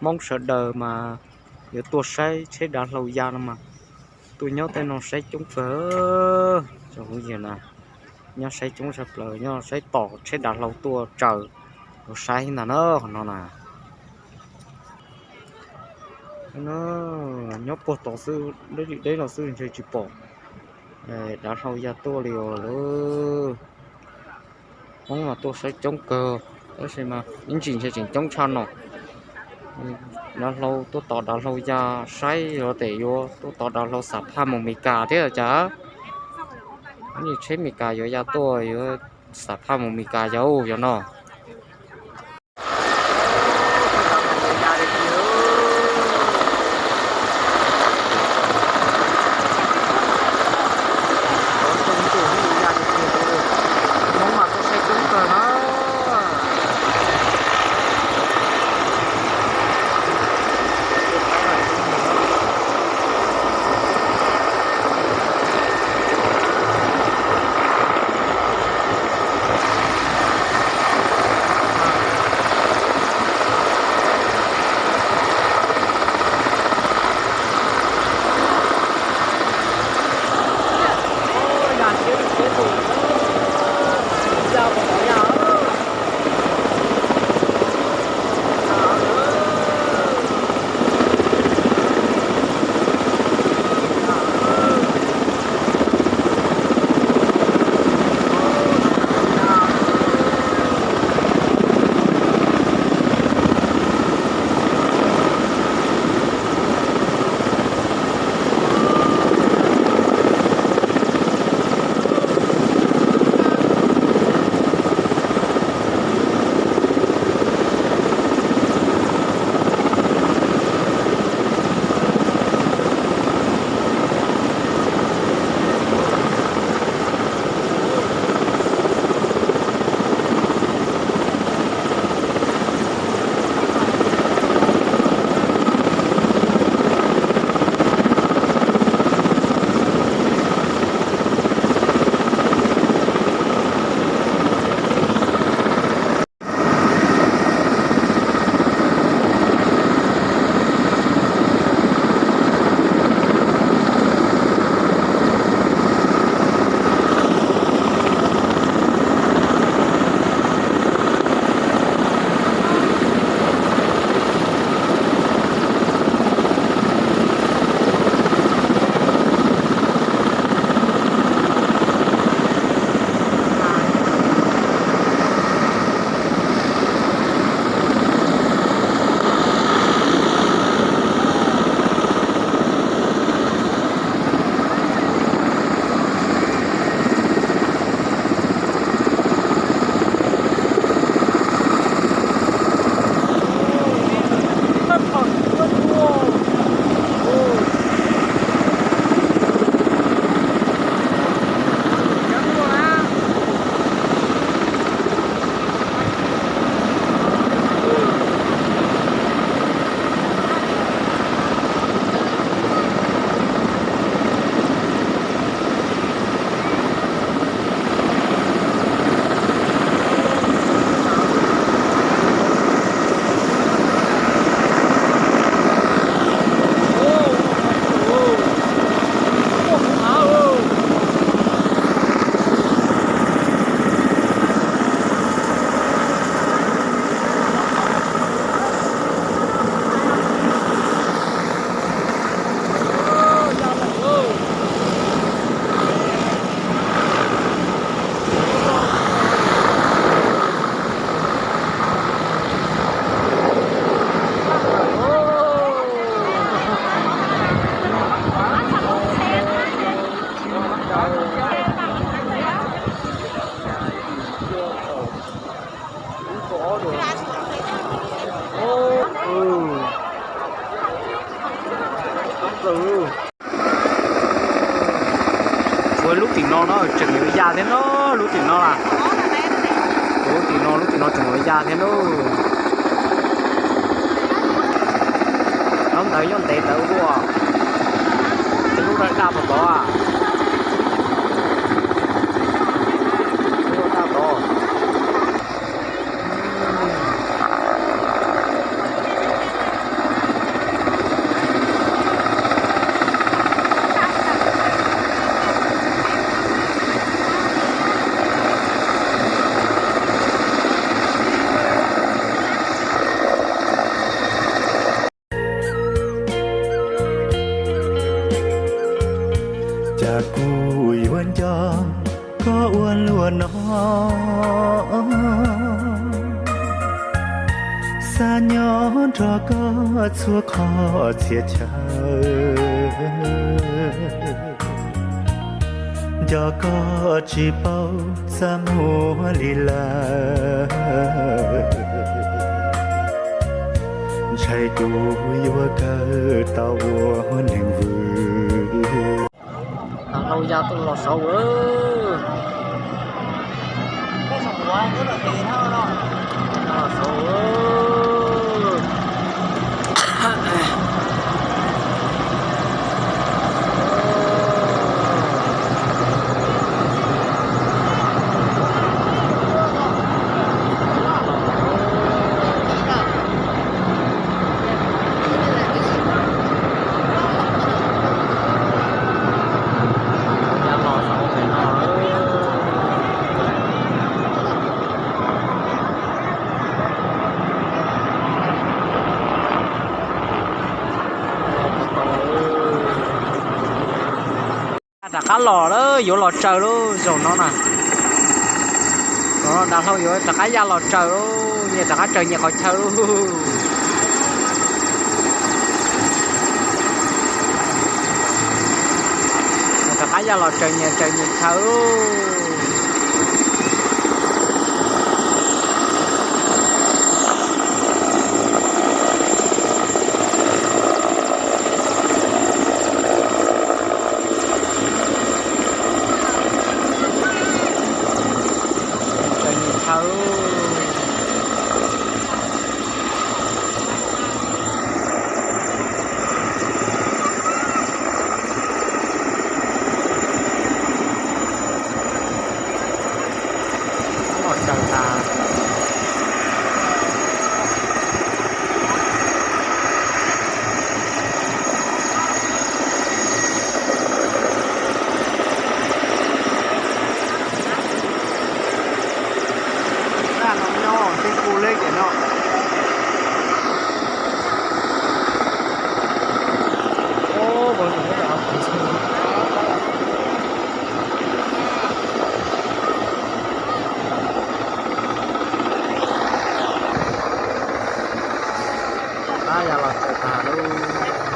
Hmoob sawv daws mas yuav tuaj saib tsheb dav hlau ya no mas tuaj nyob tej no saib coob kawg. Tsoom phooj ywg na, nyob saib coob tshaj plaws, nyob saib tos tsheb dav hlau tuaj tsaws los saib ntag na qhov no na. Nyob puag tod xwb, deb li deb no xwb ntshe tsis pom dav hlau ya tuaj li os lawm. Hmoob mas tuaj saib coob kawg, tab sis mas ib ntsis ntshe tseem coob tshaj no. Dav hlau tuaj tos dav hlau ya saib los tes yuav tuaj tos dav hlau xam phaj mus Mes Kas thiab cas. Ib tsheb Mes Kas yuav ya tuaj yuav xam phaj mus Mes Kas yau yog no. Hmoob mas tuaj saib coob kawg na. Ua lub tim no no tseem yuav ya thiab no, lub tim no a. Lub tim no, lub tim no tseem yuav ya thiab no. Lub ntawd nyob ntev ntawd ua, lub daj daj pom tod a. Lub daj tod. Xav nyob nrog koj txhua qhov txhia chaw, nco koj tsis paub txaj muag li lawm, ntshai kuv yuav kawg tau ua neeg vwm. Dav hlau ya tuaj los saud. Los saud. Rov qab los lawm, yuav los tsaws lub zaum no na. Zaum no dav hlau yuav rov qab ya los tsaws lawm, nyias rov qab tsaws nyias qhov chaw lawm. Rov qab ya los tsaws nyias tsaws nyias chaw lawm. Tsaws nyias chaw. Los tsaws tas. Nyob tej kuj leb ces no. Rov qab ya los tsaws tas lawm.